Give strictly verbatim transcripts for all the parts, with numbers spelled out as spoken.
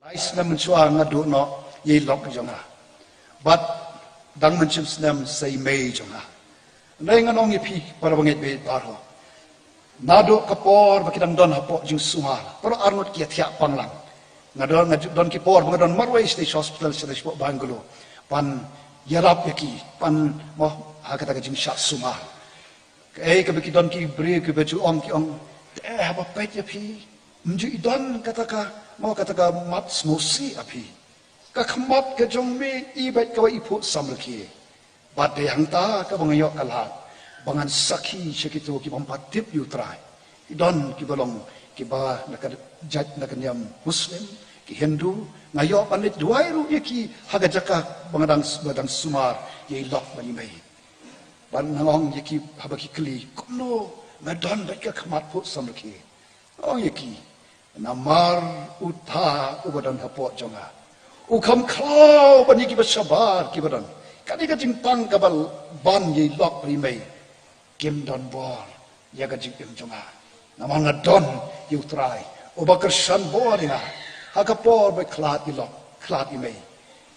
Ai snem mynshuwa nga duh noh ïa i lok jong nga. Bad dang mynshem snem sa i mei jong nga. Hynrei ngan ong ïa phi para bangeit bad baroh, naduh ka por ba ki dang don hapoh jingsumar, para arngut ki ïathiah pang lang. Nga don, nga don ki por ba nga don marwei sha hospital sha Bangalore ban ïarap ïa ki, ban mo ha kata ka jingshah sumar. Kaei kaba ki don ki briew kiba ju ong, ki ong, te haba peit ïa phi, ym ju i don kata ka, mo kata ka mat sngewsih ha phi. Ka khmat ka jong me i beit kaba i phuh samrkhie. Bad dei hangta kaba nga ïoh ka lad ba ngan sakhi sha kito ki bym pat tip ïa u Trai. Ki don kiba long kiba na ka jait na ka niam Muslim, ki Hindu, nga ïoh ban leit duwai ruh ïa ki ha ka jaka ba nga dang, ba dang sumar ïa i lok bad i mei. Bad nga ong ïa ki haba ki kylli kumno nga don beit ka khmat phuh samrkhie. Nga ong ïa ki, namar uta uba don hapoh jong nga u kham khlaw ban ïa kiba shabar kiba don. Kane ka jingpang kaba ban ïa i lok bad i mei, kim don bor ïa ka jingim jong nga. Namar nga don ïa u Trai uba kyrshan bor ïa nga ha ka por ba khlad i lok khlad i mei.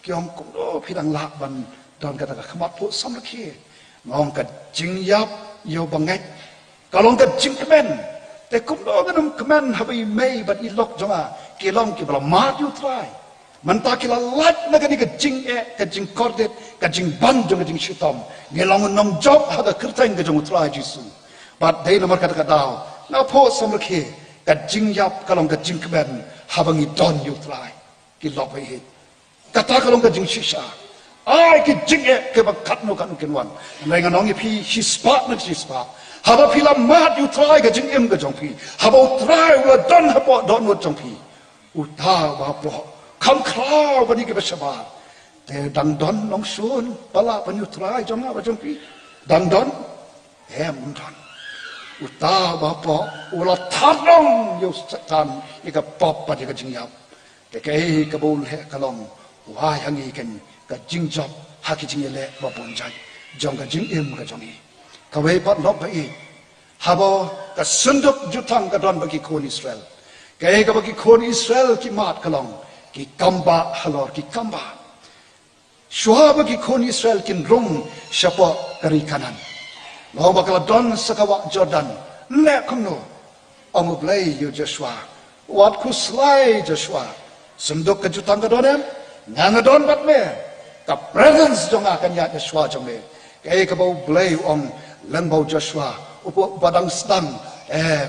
Ki ong kumno phi dang lah ban don kata ka khmat phuh samrkhie. Nga ong ka jingïap ïa u bangeit ka long ka jingkmen. Te kumno ngan ym kmen haba i mei bad i lok jong nga ki long kiba la mad ïa u Trai. Mynta ki la lait na kane ka jingeh, ka jingkordit, ka jingban jong ka jingshitom. Ngi long u nongjop ha ka kyrteng ka jong u Trai Jisu. Bad dei namar kata ka daw nga phuh samrkhie, ka jingïap ka long ka jingkmen haba ngi don ïa u Trai. Ki lok ba ïeit, kata ka long ka jingshisha. Ai ki jingeh kiba katno katno kin wan. Hynrei ngan ong ïa phi shispah na shispah, haba phi la mad ïa u Trai ka jingim ka jong phi, haba u Trai u la don hapoh dohnud jong phi, uta uba hapoh kham khlaw ban ïa kiba shabar. Te dang don nongshun ba lah ban ïa u Trai jong nga bad jong phi? Dang don? Em, ym don. Uta uba hapoh u la thad noh ïa u Soitan, ïa ka pop bad ïa ka jingïap. Te kaei kaba u leh ka long u ai ha ngi ka jingjop ha ki jingïaleh ba bun jait jong ka jingim ka jong ngi. Kawei pat lok ba ïeit, haba ka synduk jutang ka don bad ki khun Israel, kaei kaba ki khun Israel ki mad ka long ki kambah halor ki kambah. Shuwa ba ki khun Israel kin rung shapoh ka ri Kanaan, long ba ka la don sa ka wah Jordan, leh kumno? Ong U Blei ïa u Joshua, wat khuslai Joshua. Synduk ka jutang ka don em? Nga nga don bad me. Ka presence jong nga kan ïaid shuwa jong me. Kaei kaba U Blei u ong lyngba u Joshua, u ba dang sdang. Eh,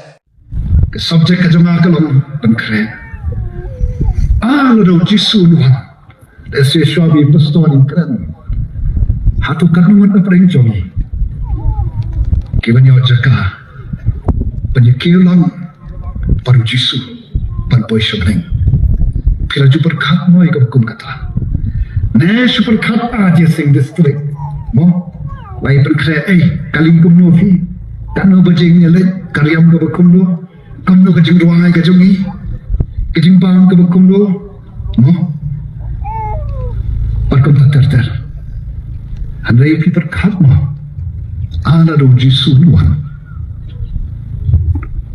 ka subject ka jong nga ka long pynkhreh. Ah, lada u Jisu un wan, lehse shuwa ba i pastor in kren, hato katno ngut na pdeng jong ngi kiban ïoh jaka ban ïakiew lang bad u Jisu ban poi sha bneng? Phi la ju pyrkhat mo ïa kaba kum kata? Ne shu pyrkhat, ah, Jaising District mo, lai pynkhreh, eh, ka ling kumno phi? Katno baje ngin ïaleit? Ka riam kaba kumno? Kumno ka jingrwai ka jong ngi? Ka jingbam kaba kumno? Mo? Bad kumta ter ter. Hynrei phi pyrkhat mo, ah, lada u Jisu un wan,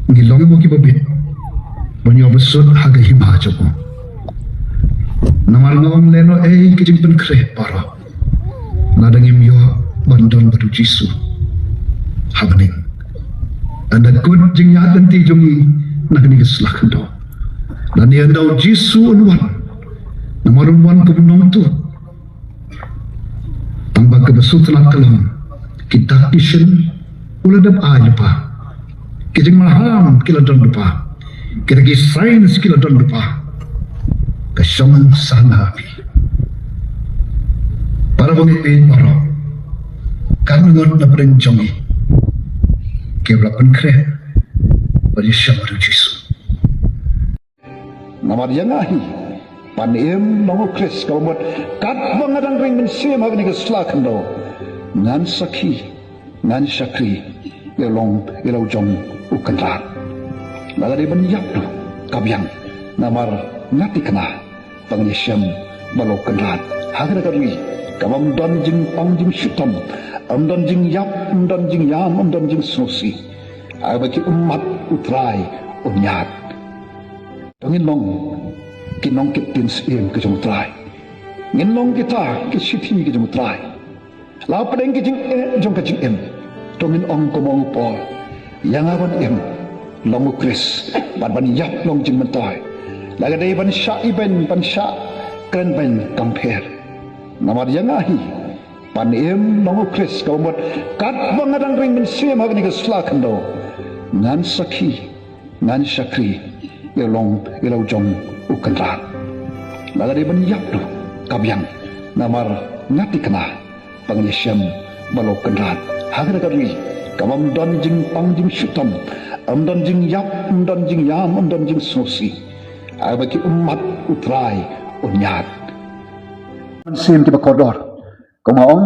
ngi long mo kiba bit ban ïoh bsut ha ka hima jong u? Namar nga ong lehnoh ei ka jingpynkhreh baroh lada ngim ïoh ban don bad u Jisu ha bneng. Ynda kut jingïaid lynti jong ngi na kane ka sla khyndew, lane ynda u Jisu un wan, namar un wan kum u nongtuh. Tang ba kaba sngewtynnat ka long, ki dak ki shin u la dep ai lypa, ki jingmaham ki la don lypa, kita ki signs ki la don lypa. Ka shong sah na phi. Para bangeit baroh, katno ngut na pdeng jong ngi kiba la pynkhreh bad ïashem bad u Jisu? Namar ïa nga hi, ban im long u Khrist kaba mut, katba nga dang ring mynsiem ha kane ka sla khyndew, ngan sakhi, ngan shakri ïa la u jong u Kynrad. Lada dei ban ïap ruh, ka biang, namar nga thikna ba ngan ïashem bad la u Kynrad ha kane ka ri kaba ym don jingpang jingshitom, ym don jingïap, ym don jingïam, ym don jingsngewsih. Haba ki ummat u Trai un ïaid. To ngin long Ki nongkit ktien syiem ki jong U Trai, ngin long kita ki shithi ki jong U Trai. La pdeng ki jingeh jong ka jingim, to ngin ong kumba ong u Paul, ïa nga ban im long U Khrist, bad ban ïap long jingmyntoi. La ka dei ban shah ibeiñ, ban shah krenbeiñ kam pher. Namar ïa nga hi ban im long U Khrist, kaba mut katba nga dang ring mynsiem ha kane ka sla khyndew, ngan sakhi, ngan shakri ïa la u jong U Kynrad. La ka dei ban ïap ruh ka biang, namar nga thikna ba ngan ïashem bad la U Kynrad ha kane ka ri kaba ym don jingpang jingshitom, ym don jingïap, ym don jingïam, ym don jingsngewsih. Haba ki ummat U Trai un ïaid. Mynsiem kiba kordor, kumba ong,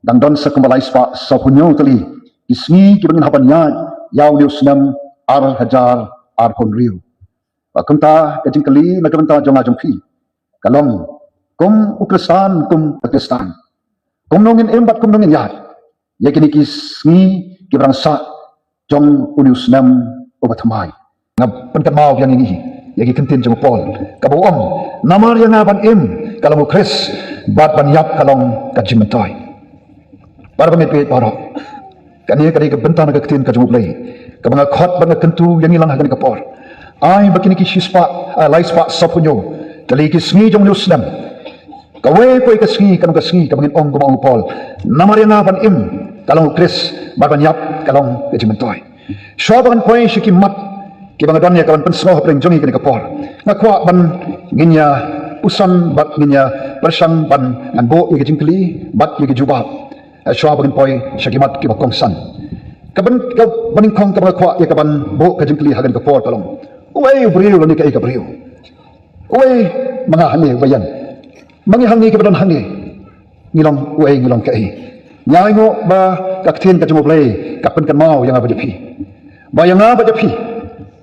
dang don sa kumba lai spah sawphew hynñiew tylli ki sngi kiba ngin hap ban ïaid ïa une u snem ar hajar arphew hynriew. Bad kumta ka jingkylli na ka bynta jong nga jong phi ka long, kum u Khristan, kum ka Khristan, kumno ngin im bad kumno ngin ïaid ïa kine ki sngi kiba dang sah jong une u snem uba thymmai. Nga pynkynmaw biang ïa ngi ïa ki ktien jong u Paul, kaba u ong, namar ïa nga ban im ka long U Khrist, bad ban ïap ka long ka jingmyntoi. Para bangeit baroh, kane ka dei ka bynta na ka ktien ka jong U Blei kaba nga khot bad nga kyntu ïa ngi lang ha kane ka por. Ai ba kine ki shispah, ah, lai spah sawphew hynñiew tylli ki sngi jong une u snem, kawei kawei ka sngi kan long ka sngi kaba ngin ong kumba ong u Paul, namar ïa nga ban im ka long U Khrist, bad ban ïap ka long ka jingmyntoi. Shuwa ba ngan poi sha ki mat kiba nga don ïa ka ban pynsngew hapdeng jong ngi kane ka por, nga kwah ban ngin ïa puson bad ngin ïa pyrshang ban ngan buh ïa ka jingkylli bad ïa ka jubab. Eh, shuwa ba ngin poi sha ki mat kiba kongsan, ka ban, ka banyngkong kaba nga kwah ïa ka ban buh ka jingkylli ha kane ka por ka long, uei u briew lane kaei ka briew? Uei ma nga hangne uba ïeng, ma ngi hangne kiba don hangne, ngi long uei, ngi long kaei? Ngi ainguh ba ka ktien ka jong U Blei ka pynkynmaw ïa nga bad ïa phi, ba ïa nga bad ïa phi,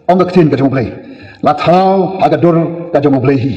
ong ka ktien ka jong U Blei, la thaw ha ka dur ka jong U Blei hi.